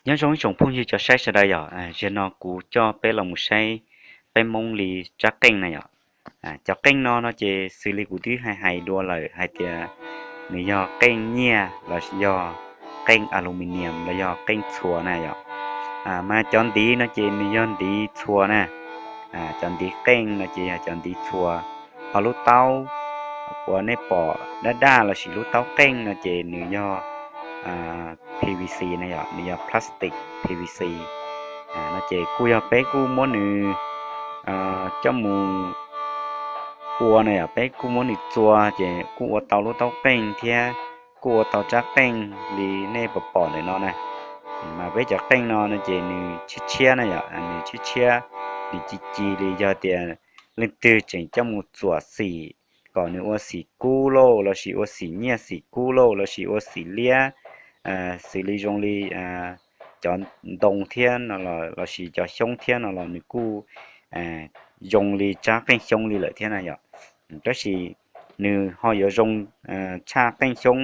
Nyob zoo ib tsoom phooj ywg cov saib sawv daws yom, ziag no kuv coj peb los mus saib peb Hmoob li tsab qeej na yom. Cov qeej no no ces xws li kuv twb hais hais dua lawm hais tias nws yog qeej nyiaj los yog qeej aluminium los yog qeej txhua na yom. Mas cov ntiv no ces nws yog ntiv txhua na. Cov ntiv qeej no ces yog cov ntiv txhua, ho lub taub uas nej pom daj daj lossis lub taub qeej no ces nws yog PVC na yom, nws yog plastic PVC. No ces kuj yog peb kuj muab nws coj mus ua na yom, peb kuj muab nws txua ces kuj ua tau lub taub qeej thiab kuj ua tau tsab qeej li nej pom pom ntawm no na. Mas peb cov qeej no no ces nws tshiab tshiab na yom, nws tshiab tshiab, nws ci ci li, yog tias leej twg tseem coj mus txuam xim kom nws ua xim kub lauj lossis ua xim nyiaj xim kub lauj lossis ua xim liab, xws li zoo li cov ntoo thiab no lossis cov xyoob thiab no los nws kuj zoo li tsab qeej xyoob li lawm thiab na yom. Tab sis nws ho yuav zoo tshaj qeej xyoob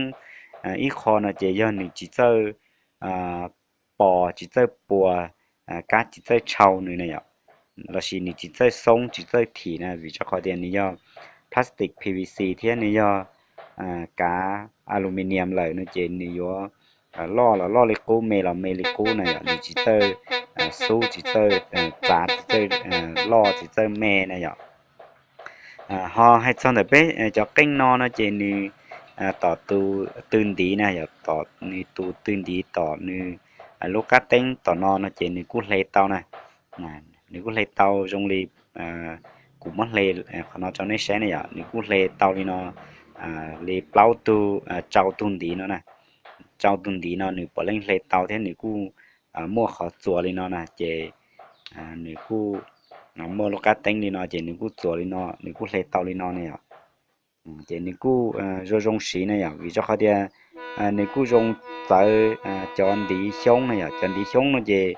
ib qho no ces yog nws tsis txawj pos, tsis txawj puas, kab tsis txawj tshau nws na yom, lossis nws tsis txawj xoob tsis txawj thim na, vim rau qhov tias nws yog plastic PVC thiab nws yog kav aluminium lawm no ces nws yuav loj los loj li qub, me los me li qub na yom, nws tsis txawj xub tsis txawj txav tsis txawj loj tsis txawj me na yom. Ho hais txog ntawm peb cov qeej no no ces nws tom tus tw ntiv na yom, tom nws tus tw ntiv tom nws lub qab teeb tom no no ces nws kuj hle tau na. Nws kuj hle tau zoo li kuv muab hle qhov no rau nej saib na yom, nws kuj hle tau li no li plaub tug rau tug ntiv no na. Rau tug ntiv no nws puav leej hle tau thiab nws kuj muaj qhov txuas li no na ces nws kuj muaj lub qab teeb li no ces nws kuj txuas li no, nws kuj hle tau li no na yom. Ces nws kuj zoo zoo siv na yom, vim rau qhov tias nws kuj zoo txawv cov ntiv xyoob na yom. Cov ntiv xyoob no ces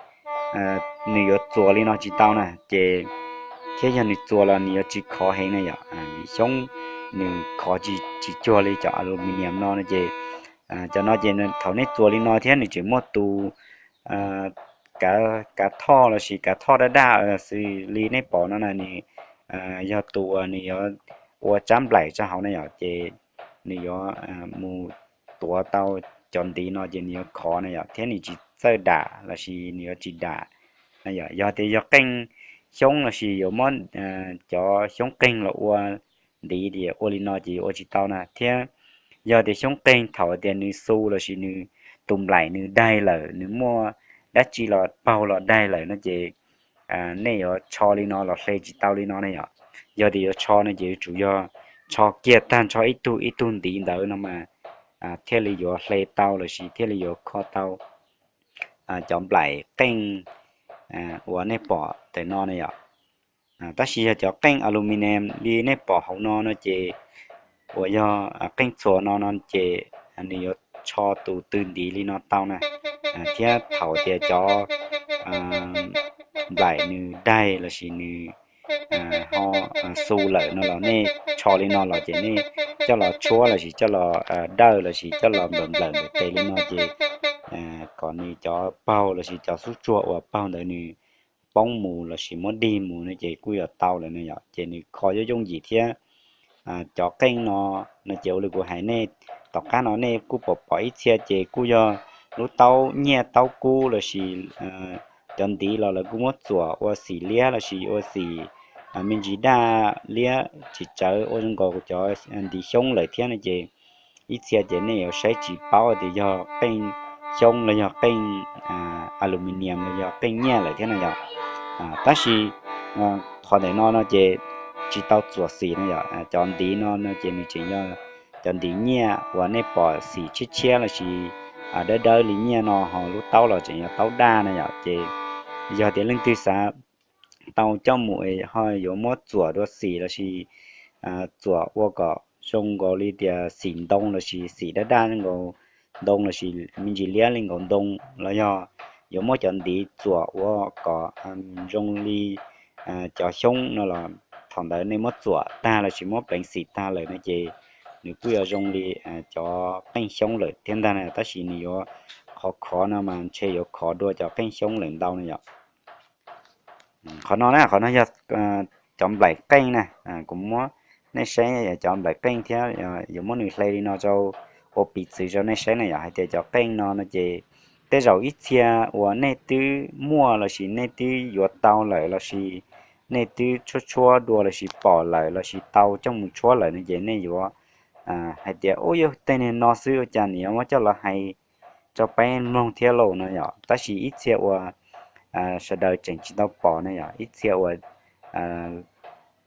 nws yuav txuas li no tsis tau na ces, thiab yog nws txuas los nws yuav tsis khov heev na yom. Ntiv xyoob nws khov tsis cuag li cov aluminium no no ces cov no ces thaum nej txuas li no thiab nws tseem muaj tus kav thoj lossis kav thoj daj daj xws li nej pom no na, nws yog tus uas nws yuav ua tsab nplaim rau hauv na yom, ces nws yuav mus tuav tau cov ntiv no ces nws yuav khov na yom, thiab nws tsis txawj dam lossis nws yuav tsis dam na yom. Yog tias yog qeej xyoob lossis yuav muab cov xyoob qeeg los ua ntiv ces ua li no ces yuav ua tsis tau na. Thiab yog tias xyoob qeeg thaum tias nws xu lossis nws tus nplaim nws daig lawm, nws muaj dab tsi los paug los daig lawm no ces nej yuav tsho li no los hle tsis tau li no ne yom. Yog tias yuav tsho no ces yuav tsum yog tsho kiag tag nrho ib tug ib tug ntiv ntawd no mas thiaj li yuav hle tau lossis thiaj li yuav kho tau cov nplaim qeej uas nej pom ntawm no ne yom. Tab sis yog cov qeej aluminium li nej pom hauv no no ces uas yog qeej txhua no no ces nws yuav tsho tus tw ntiv li no tau na, thiab thaum tias cov nplaim nws daig lossis nws ho xu lawm no los nej tsho li no los ces nej coj los tshuab lossis coj los dawj lossis coj los nplawm nplawm tes li no ces kom nws cov paug lossis cov xub tsuag uas paug ntawd nws poob mus lossis muab dig mus no ces kuj yuav tau lawm no yom, ces nws kho yooj yooj yim thiab. Cov qeej no no ces ua li kuv hais nej, tom qab no nej kuj pom pom ib txhia ces kuj yog lub taub nyiaj taub kub lossis cov ntiv los lawv kuj muab txuam ua xim liab lossis ua xim me ntsis daj liab tsis tsawv ua zoo nkaus cov ntiv xyoob lawm thiab no ces ib txhia ces nej yuav saib tsis paub tias yog qeej xyoob los yog qeej aluminium los yog qeej nyiaj lawm thiab no yom. Tab sis qhov ntawm no no ces tsis tau txuam xim no yom, cov ntiv no no ces nws tseem yog cov ntiv nyiaj uas nej pom xim tshiab tshiab lossis dawb dawb li nyiaj no ho lub taub los tseem yog taub daj no yom. Ces yog tias leej twg xav tau coj mus ho yuav muab txuam dua xim lossis txuam ua kom zoo nkaus li tias xim ntoo lossis xim daj daj li nkaus ntoo lossis me ntsis liab li nkaus ntoo los yog yuav muab cov ntiv txuam ua kom zoo li cov xyoob no los thaum ntawd nej muab txuam tag lossis muab pleev xim tag lawm no ces nws kuj yuav zoo li cov qeej xyoob lawm thiab ntag na, tab sis nws yuav qhov khov no mas ntshe yuav khov dua cov qeej xyoob lawm ntau na yom. Qhov no na, qhov no yog cov nplaim qeej na, kuv muab nej saib, cov nplaim qeej thiab yuav muab nws hle li no rau, ua piv txwv rau nej saib na yom, hais tias cov qeej no no ces tej zaum ib txhia uas nej twb muaj lossis nej twb yuav tau lawm lossis nej twb tshuab tshuab dua lossis pom lawm lossis tau coj mus tshuab lawm no ces nej yuav hais tias, ub, yog tej niag no xwb ua cas nws yuav muab coj los hais rau peb mloog thiab lauj no yom. Tab sis ib txhia uas sawv daws tseem tsis tau pom ne yom, ib txhia uas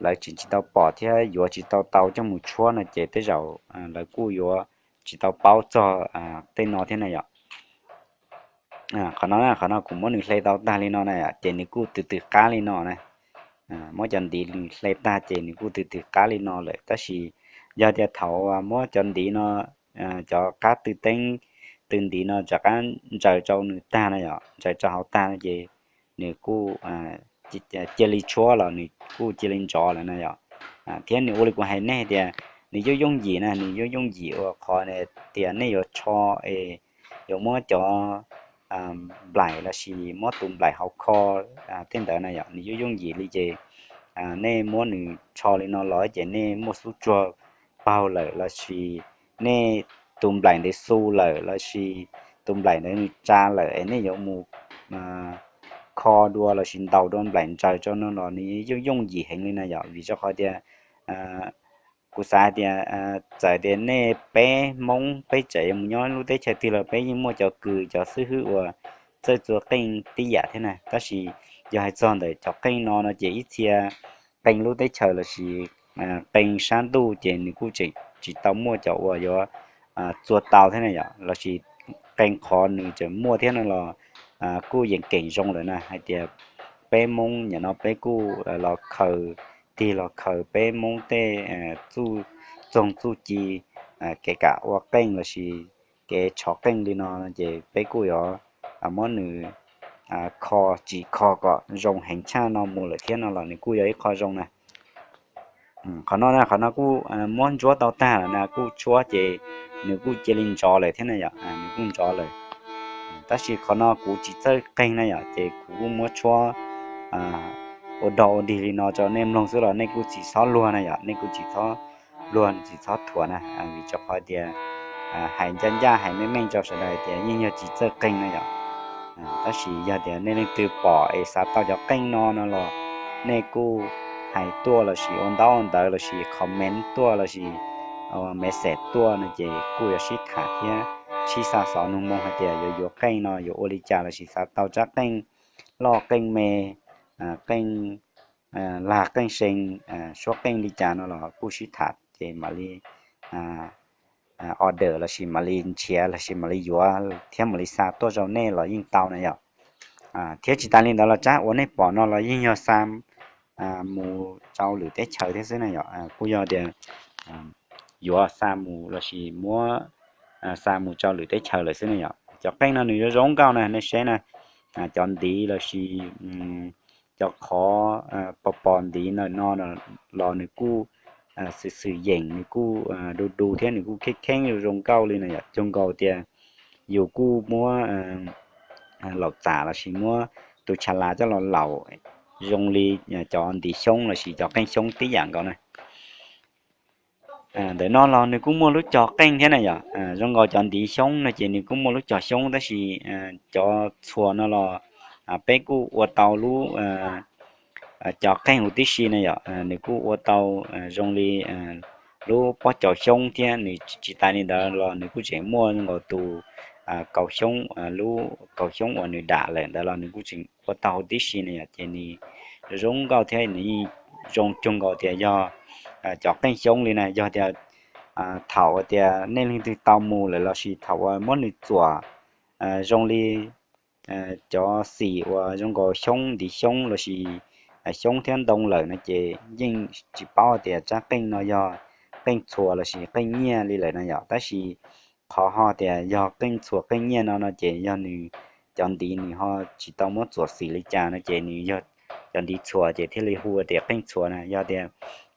lawv tseem tsis tau pom thiab yuav tsis tau tau coj mus tshuab no ces tej zaum lawv kuj yuav tsis tau paub txog tej no thiab na yom. Qhov no, qhov no kuv muab nws hle tau tag li no na, ces nws kuj tws tws qab li no na. Muab cov ntiv nws hle tag ces nws kuj tws tws qab li no lawm, tab sis yog tias thaum muab cov ntiv no, cov qab tw teeb tw ntiv no rov qab ntsaws rau nws tag na yom, ntsaws rau hauv tag no ces nws kuj cia li tshuab los nws kuj cia li nrov lawm na yom. Thiab nws ua li kuv hais nej tias nws yooj yooj yim na, nws yooj yooj yim ua qhov tias nej yuav tsho es yuav muab cov nplaim lossis muab tus nplaim hauv kho tej ntawd na yom, nws yooj yooj yim li ces nej muab nws tsho li no los ces nej muaj xub tsuag paug lawm lossis nej tus nplaim ntawd xu lawm lossis tus nplaim ntawd nws tsa lawm es nej yuav mus kho dua lossis ntaus dua nplaim ntsaws rau no los nws yooj yooj yim heev li na yom, vim rau qhov tias kuv xav hais tias txawm tias nej peb Hmoob peb tseem yuav mus nyob lub teb chaws twg los peb yeej muaj cov kws cov xib hwb uas txawj txua qeej tib yam thiab na, tab sis yog hais txog ntawm cov qeej no no ces ib txhia qee lub teb chaws lossis qee sab ntuj ces nws kuj tseem tsis tau muaj cov uas yuav txua tau thiab na yom, lossis qee qhov nws tseem muaj thiab no los kuj yeej keem zoo lawm na, hais tias peb Hmoob nim no peb kuj los khaws, tig los khaws peb Hmoob tej txuj txoog txuj ci, kev kam ua qeej lossis kev tshov qeej li no ces peb kuj yuav muab nws kho tsim kho kom zoo heev tshaj no mus lawm thiab no los nws kuj yog ib qho zoo na. Qhov no na, qhov no kuj muab ntsuab tau tag lawm na, kuj tshuab ces nws kuj cia li nrov lawm thiab na yom, nws kuj nrov lawm. Tab sis qhov no kuv tsis txawj qeeg na yom, ces kuv kuj muab tshuab ua dog ua dig li no rau nej mloog xwb los nej kuj tsis txhob luag na yom, nej kuj tsis txhob luag tsis txhob thuam na, vim rau qhov tias hais ncaj ncaj hais meej meej rau sawv daws tias yeej yog tsis txawj qeeg na yom. Tab sis yog tias nej leej twg pom es xav tau cov qeej no no los nej kuj hais tuaj lossis ua ntaub ua ntawv lossis comment tuaj lossis message tuaj no ces kuj yuav sib tham thiab sib xa xov nug moo hais tias yuav yuav qeej no yuav ua li cas lossis xav tau rab qeej loj qeej me, qeej lag qeej see, suab qeej li cas no los kuj sib tham ces mam li order lossis mam li nrhiav lossis mam li yuav thiab mam li xa tuaj rau nej los yeej tau na yom. Thiab tsis tas li ntawd los tsab uas nej pom no los yeej yog xa mus rau lwm teb chaws thiab xwb na yom, kuj yog tias yuav xa mus lossis muab xa mus rau lwm teb chaws lawm xwb na yom. Cov qeej no nws yuav zoo nkauj na, nej saib na, cov ntiv lossis cov qhov pos pos ntiv no los nws kuj xwm xwm yeem, nws kuj du du thiab nws kuj kheeb kheeb zoo nkauj li na yom. Zoo nkaus tias yus kuj muab laum txam lossis muab tus tsha las coj los laum zoo li cov ntiv xyoob lossis cov qeej xyoob tib yam nkaus na. Ntawm no los nws kuj muaj lub cog qeej thiab na yom. Zoo nkaus cov ntiv xyoob no ces nws kuj muaj lub cog xyoob tab sis cov txhuas no los peb kuj ua tau lub cog qeej huv tib si na yom. Nws kuj ua tau zoo li lub pob cog xyoob thiab nws tsis tas li ntawd los nws kuj tseem muaj zoo nkaus tus kaus xyoob, lub kaus xyoob uas nws dam lawm ntawd los nws kuj tseem ua tau huv tib si na yom. Ces nws zoo nkauj thiab nws yeej zoo cuag nkaus tias yog cov qeej xyoob li na. Yog tias thaum tias nej leej twg tau mus lawm lossis thaum uas muab nws txuam zoo li cov xim uas zoo nkaus xyoob ntiv xyoob lossis xyoob thiab ntoo lawm no ces yeej tsis paub tias rab qeej no yog qeej txhuas lossis qeej nyiaj li lawm na yom. Tab sis qhov ho tias yog qeej txhuas qeej nyiaj no no ces yog nws cov ntiv nws ho tsis tau muab txuam xim li cas no ces nws yog cov ntiv txhuas ces thiaj li hu tias qeej txhuas na. Yog tias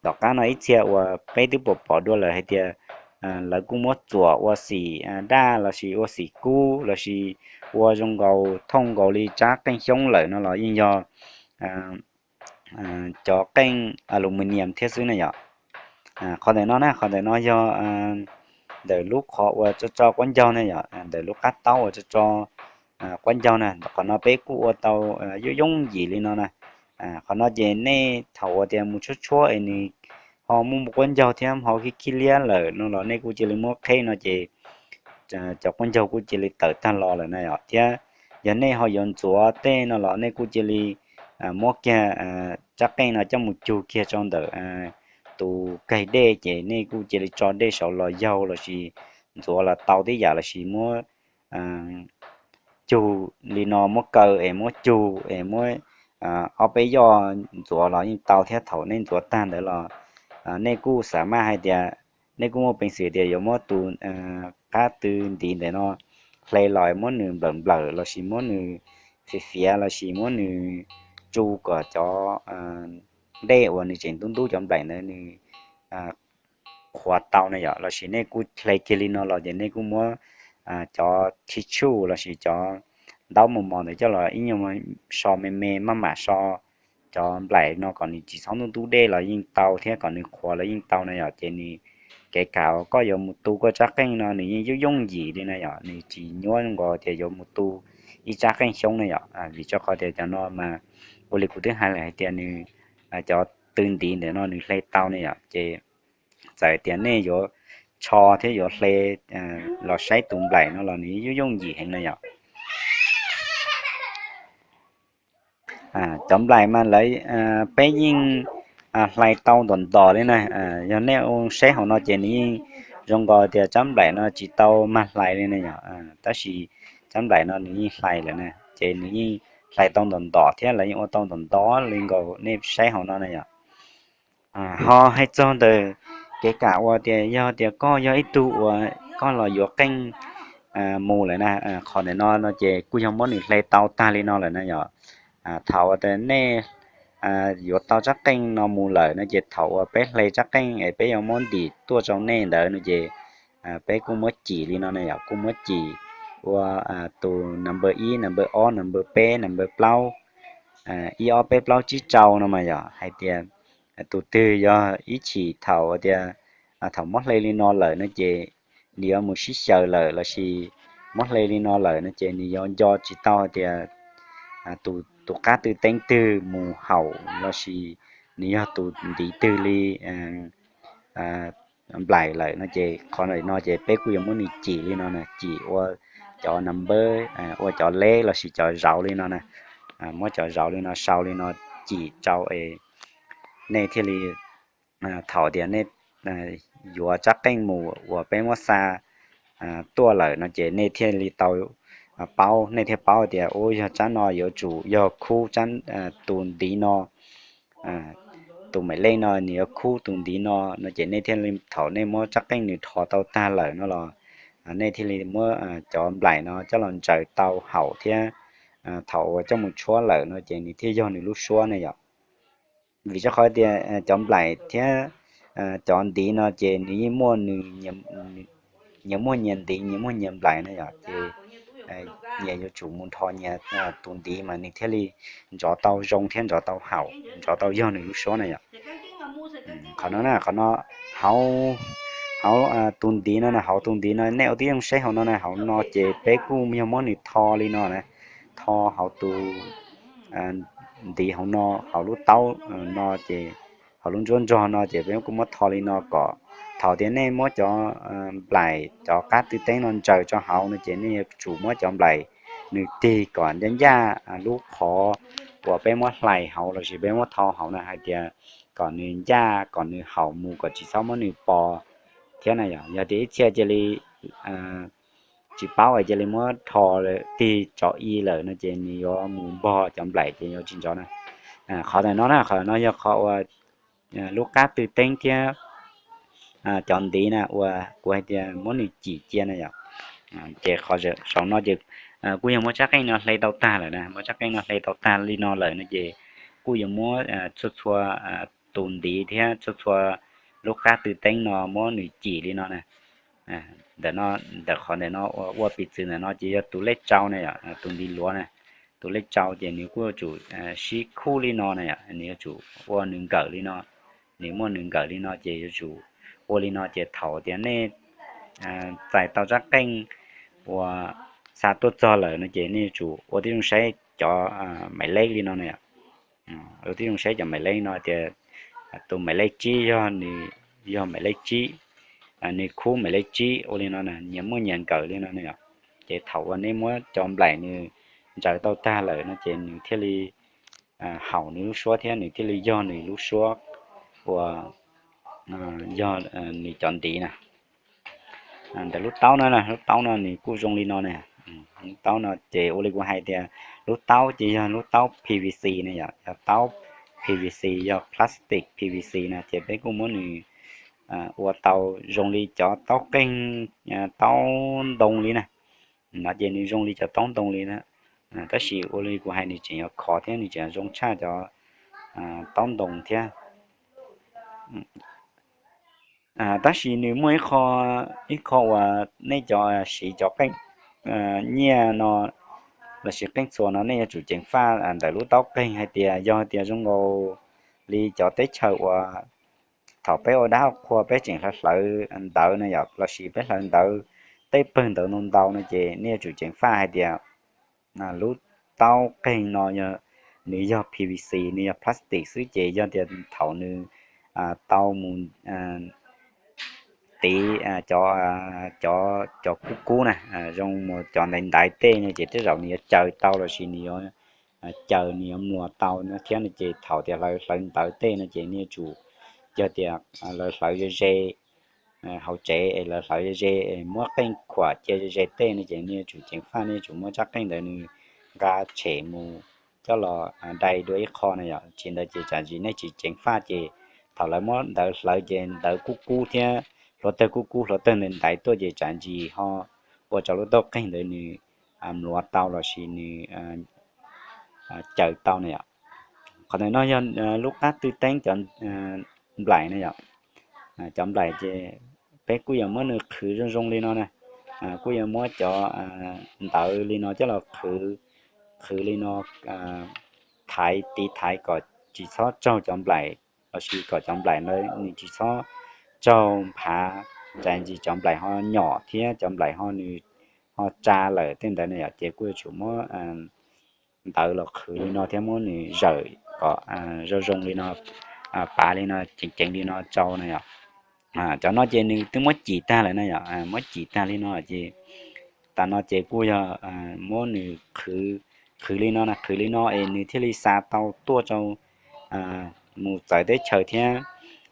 tom qab no ib txhia uas peb twb pom pom dua lawm hais tias lawv kuj muab txuam ua xim daj lossis ua xim kub lossis ua zoo nkaus thooj nkaus li tsab qeej xyoob lawm no los yeej yog cov qeej aluminium thiab xwb ne yom. Qhov ntawm no na, qhov ntawm no yog ntawm lub qhov uas tso tso quab ncaug ne yom, ntawm lub qab taub uas tso tso quab ncaug na, qhov no peb kuj ua tau yooj yooj yim li no na. Qhov no ces nej thaum uas tias mus tshuab tshuab es nws ho muaj quab ncaug thiab ho khib khib liab lawm no los nej kuj cia li muab qheb no ces cov quab ncaug kuj cia li tawm tag los lawm na yom. Thiab yog nej ho yuav ntxuav tej no los nej kuj cia li muab kiag tsab qeej no coj mus cug kiag rau ntawm tus kaig dej ces nej kuj cia li tso dej saud los yaug lossis ntxuav los tau tib yam lossis muab cug li no, muab kaw es muab cug es muab ob peb yoj ntxuav los yeej tau thiab. Thaum nej ntxuav tag ntawd los nej kuj xav maj hais tias nej kuj muaj peev xwm tias yuav muab tus qab tw ntiv ntawm no hle los muab nws nplawm nplawm lossis muab nws fiav fiav lossis muab nws tsu kom cov dej uas nws tseem ntub ntub cov nplaim ntawd nws qhuav tau na yom. Lossis nej kuj hle kiag li no los ces nej kuj muab cov tissue lossis cov ntaub mos mos ntawd coj los ib nyuag so me me maj mam so cov nplaim no kom nws tsis txhob ntub ntub dej los yeej tau thiab kom nws qhuav los yeej tau na yom. Ces nws kev kam koj yuav mus tu koj tsab qeej no nws yeej yooj yooj yim li na yom, nws tsis nyuaj nkaus tias yuav mus tu ib tsab qeej xyoob na yom. Vim rau qhov tias cov no mas ua li kuv twb hais lawm hais tias nws cov tw ntiv ntawm no nws hle tau ne yom. Ces txawm tias nej yuav tsho thiab yuav hle los saib tus nplaim no los nws yooj yooj yim heev na yom. Cov nplaim mas lawv, peb yeej hlais tau ntom ntom li na. Yog nej saib hauv no ces nws yeej zoo nkaus tias tsab nplaim no tsis tau mag hlais li na yom, tab sis tsab nplaim no nws yeej hlais lawm na, ces nws yeej hlais tau ntom ntom thiab lawv yeej ua tau ntom ntom li nkaus nej saib hauv no na yom. Ho hais txog ntawm kev kam ua tias yog tias koj yog ib tug uas koj los yuav qeej mus lawm na, qhov ntawm no no ces kuj yog muab nws hle tau tag li no lawm na yom. Thaum uas tias nej yuav tau tsab qeej no mus lawm no ces thaum uas peb hle tsab qeej es peb yuav muab ntim tuaj rau nej ntawd no ces peb kuj muab cim li no na yom, kuj muab cim ua tus number ib, number ob, number peb, number plaub, ib ob peb plaub tsib rau no mas yom, hais tias tus twg yog ib chim thaum tias thaum muab hle li no lawm no ces nws yuav mus sib xyaw lawm lossis muab hle li no lawm no ces nws yuav nco tsis tau tias tus qab tw teeb twg mus haum lossis nws yog tus ntiv twg li nplaim lawm no ces qhov no ces peb kuj yuav muab nws cim li no na, cim ua cov number, ua cov leb lossis cov zauv li no na, muab cov zauv li no sau li no cim rau es nej thiaj li thaum tias nej yuav tsab qeej mus uas peb muab xa tuaj lawm no ces nej thiaj li tau paub, nej thiaj paub tias u yog tsab no yuav tsum yog khub tus ntiv no, tus maim lej no nws yuav khub tus ntiv no no ces nej thiaj li thaum nej muab tsab qeej nws rho tau tag lawm no los nej thiaj li muab cov nplaim no coj los ntsaws tau haum thiab thaum uas coj mus tshuab lawm no ces nws thiaj yog nws lub suab ne yom. Vim rau qhov tias cov nplaim thiab cov ntiv no ces nws yeej muaj nws, nyias muaj nyias ntiv, nyias muaj nyias nplaim na yom, ces nyias yuav tsum mus nrho nyias tus ntiv mas nws thiaj li nrov tau zoo thiab nrov tau haum, nrov tau yog nws lub suab na yom. Qhov no na, qhov no hauv, hauv tus ntiv no na, hauv tus ntiv no nej ua tib zoo saib hauv no na, hauv no ces peb kuj yog muab nws tho li no na, tho hauv tus ntiv hauv no, hauv lub taub no ces, hauv lub nruab nrog no ces peb kuj muab tho li no kom thaum tias nej muab cov nplaim cov qab tw teeb no ntsaws rau hauv no ces nej yuav tsum muab cov nplaim nws tig kom ncaj ncaj lub qhov uas peb muab hlais hauv lossis peb muab tho hauv na, hais tias kom nws ncaj kom nws haum mus kom tsis txhob muab nws pos thiab na yom. Yog tias ib txhia cia li tsis paub es cia li muab rho tig tso i lawm no ces nws yuav mus npog cov nplaim ces yuav tsis nrov na. Qhov ntawm no na, qhov no yog qhov uas lub qab tw teeb thiab cov ntiv na uas kuv hais tias muab nws cim cia na yom. Ces qhov saum no ces kuj yog muab tsab qeej no hle tau tag lawm na, muab tsab qeej no hle tau tag li no lawm no ces kuj yuav muab txhua txhua tus ntiv thiab txhua txhua lub qab tw teeb no muab nws cim li no na. Ntawm no, ntawm qhov ntawm no ua piv txwv ntawm no ces yog tus lej tsau na yom, tus ntiv luav na, tus lej tsau ces nws kuj yuav tsum sib khuj li no na yom, nws yuav tsum ua nws nkawm li no, nws muaj nws nkawm li no ces yuav tsum ua li no ces thaum tias nej txais tau rab qeej uas xa tuaj txog lawm no ces nej yuav tsum ua tib zoo saib cov maiv leb li no na yom. Ua tib zoo saib cov maiv leb no tias tus maiv leb tsib yog nws, yog maiv leb tsib, nws khub maiv leb tsib ua li no na, nyias muaj nyias nkawm li no na yom. Ces thaum uas nej muab cov nplaim nws ntsaws tau tag lawm no ces nws thiaj li haum nws lub suab thiab nws thiaj li yog nws lub suab uas yog nws cov ntiv na. Ntawm lub taub no, lub taub no nws kuj zoo li no na. Lub taub no ces ua li kuv hais tias lub taub ces yog lub taub P V C na yom, yog taub P V C, yog plastic P V C na ces peb kuj muab nws ua tau zoo li cov taub qeej, taub ntoo li na. No ces nws zoo li cov taub ntoo li na, tab sis ua li kuv hais nws tseem yuav khov thiab nws tseem zoo tshaj cov taub ntoo thiab. Tab sis nws muaj ib qho, ib qho uas nej cov siv cov qeej nyiaj no lossis qeej txhua no nej yuav tsum ceev faj ntawm lub taub qeej hais tias yog tias zoo nkaus li cov teb chaws uas thaum peb ua dab ua qhua peb tseem hlawv hlawv ntawv na yom, lossis peb hlawv ntawv tej pawg ntawv ntau ntau no ces nej yuav tsum ceev faj hais tias lub taub qeej no nws yog P V C, nws yog plastic xwb ces yog tias thaum nws tau mus tiv cov, cov kub kub na, zoo mus cov ntaiv ntaiv tej no ces tej zaum nws yuav caws tau lossis nws yuav caws nws yuav mluas tau no thiab no ces thaum tias hlawv hlawv ntawv tej no ces nej yuav tsum, yog tias lawv hlawv ze ze hauv tsev es lawv hlawv ze ze es muab qeej khuam cia ze ze tej no ces nej yuav tsum ceev faj, nej yuav tsum muab rab qeej ntawd nws nqa tshem mus coj los dai dua ib qho na yom. Tsis ntawd ces tsam ntsis nej tsis ceev faj ces thaum lawv muab ntawv hlawv ces ntawv kub kub thiab hluav taws kub kub hluav taws ntaiv ntaiv tuaj ces tsam ntsis ho ua rau lub taub qeej ntawd nws mluav tau lossis nws caws tau na yom. Qhov ntawm no yog lub qab twj teeb cov nplaim na yom. Cov nplaim ces peb kuj yuav muab nws qhwv zoo zoo li no na, kuj yuav muab cov ntawv li no coj los qhwv, qhwv li no, thaiv tiv thaiv kom tsis txhob raug cov nplaim lossis kom cov nplaim ntawd nws tsis txhob raug nphav, tsam ntsis cov nplaim ho nyom thiab cov nplaim ho nws ho tsa lawm tej ntawd na yom, ces kuj yuav tsum muab ntawv los qhwv li no thiab muab nws zawm kom zoo zoo li no, pav li no ceev ceev li no rau na yom. Cov no ces nws twb muab cim tag lawm na yom, muab cim tag li no ces tas no ces kuj yog muab nws qhwv, qhwv li no na, qhwv li no es nws thiaj li xa tau tuaj rau mus txawv teb chaws thiab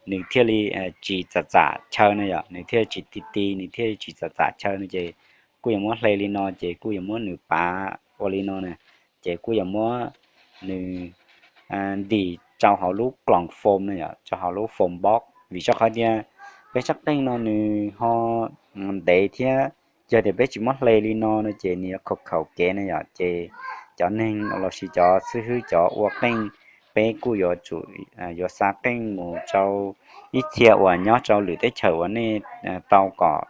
nws thiaj li tsis txam txam chaw na yom, nws thiaj tsis ti ti, nws thiaj li tsis txam txam chaw no ces kuj yuav muab hle li no ces kuj yuav muab nws pav ua li no na, ces kuj yuav muab nws ntim rau hauv lub kloos foam na yom, rau hauv lub foam box, vim rau qhov tias peb rab qeej no nws ho ntev thiab, yog tias peb tsis muab hle li no no ces nws yuav khaum khaum kev na yom, ces cov neeg lossis cov xib hwb cov ua qeej peb kuj yuav tsum yuav xa qeej mus rau ib txhia uas nyob rau lwm teb chaws uas nej tau kom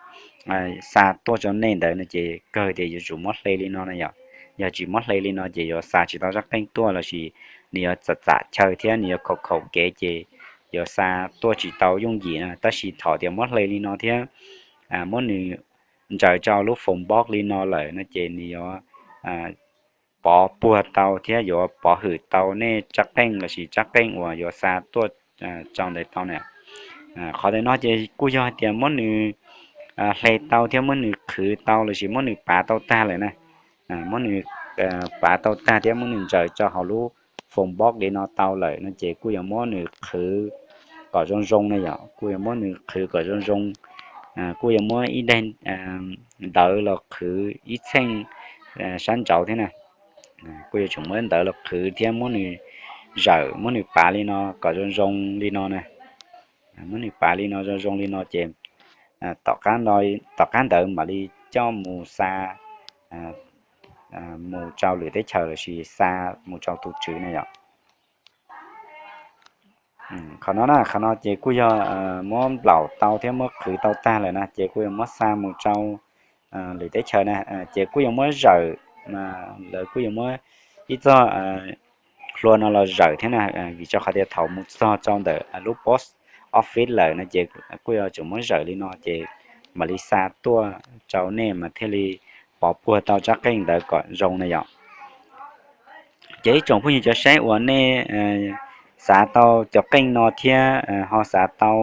xa tuaj rau nej ntawd no ces kawg tias yuav tsum muab hle li no na yom. Yog tsis muab hle li no ces yuav xa tsis tau rab qeej tuaj lossis nws yuav txam txam chaw thiab nws yuav khaum khaum kev ces yuav xa tuaj tsis tau yooj yim na. Tab sis thaum tias muab hle li no thiab muab nws ntsaws rau lub foam box li no lawm no ces nws yuav pov puag tau thiab yuav pov hwm tau nej rab qeej lossis rab qeej uas yuav xa tuaj rau ntawd tau na. Qhov ntawm no ces kuj yog hais tias muab nws hle tau thiab muab nws qhwv tau lossis muab nws pav tau tag lawm na, muab nws pav tau tag thiab muab nws ntsaws rau hauv lub foam box li no tau lawm no ces kuj yuav muab nws qhwv kom zoo zoo na yom, kuj yuav muab nws qhwv kom zoo zoo, kuj yuav muab ib daim ntawv los qhwv ib txheej sab nraud thiab na. Kuj yuav tsum muab ntawv los qhwv thiab muab nws zawm, muab nws pav li no kom zoo zoo li no na. Muab nws pav li no zoo zoo li no ces tom qab ntawd mam li coj mus xa mus rau lwm teb chaws lossis xa mus rau tus tswv na yom. Qhov no na, qhov no ces kuj yog muab nplaum tau thiab muab qhwv tau tag lawm na, ces kuj yuav muab xa mus rau lwm teb chaws na, ces kuj yuav muab zawm, lawv kuj yuav muab ib txog hlua no los zawm thiab na, vim rau qhov tias thaum mus txog rau ntawm lub post office lawm no ces kuj yuav tsum muab zawm li no ces mam li xa tuaj rau nej mas thiaj li pov puag tau rab qeej ntawd kom zoo na yom. Ces ib tsoom phooj ywg cov saib uas nej xav tau cov qeej no thiab ho xav tau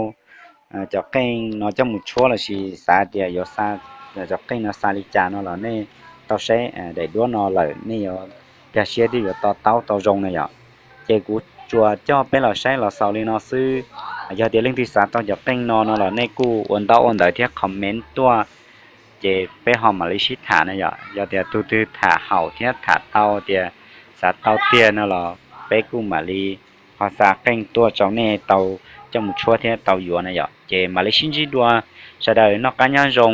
cov qeej no coj mus tshuab lossis xav tias yuav xa cov qeej no xa li cas no los nej tau saib daim duab no lawm nej yuav nkag siab thiab yuav to taub tau zoo na yom. Ces kuv tsuas coj peb los saib los xaus li no xwb. Yog tias leej twg xav tau cov qeej no no los nej kuj ua ntaub ua ntawv thiab comment tuaj, ces peb ho mam li sib tham na yom. Yog tias tus twg tham haum thiab tham tau tias xav tau tiag no los peb kuj mam li ho xa qeej tuaj rau nej tau coj mus tshuab thiab tau yuav na yom. Ces mam li sib ntsib dua, sawv daws noj qab nyob zoo.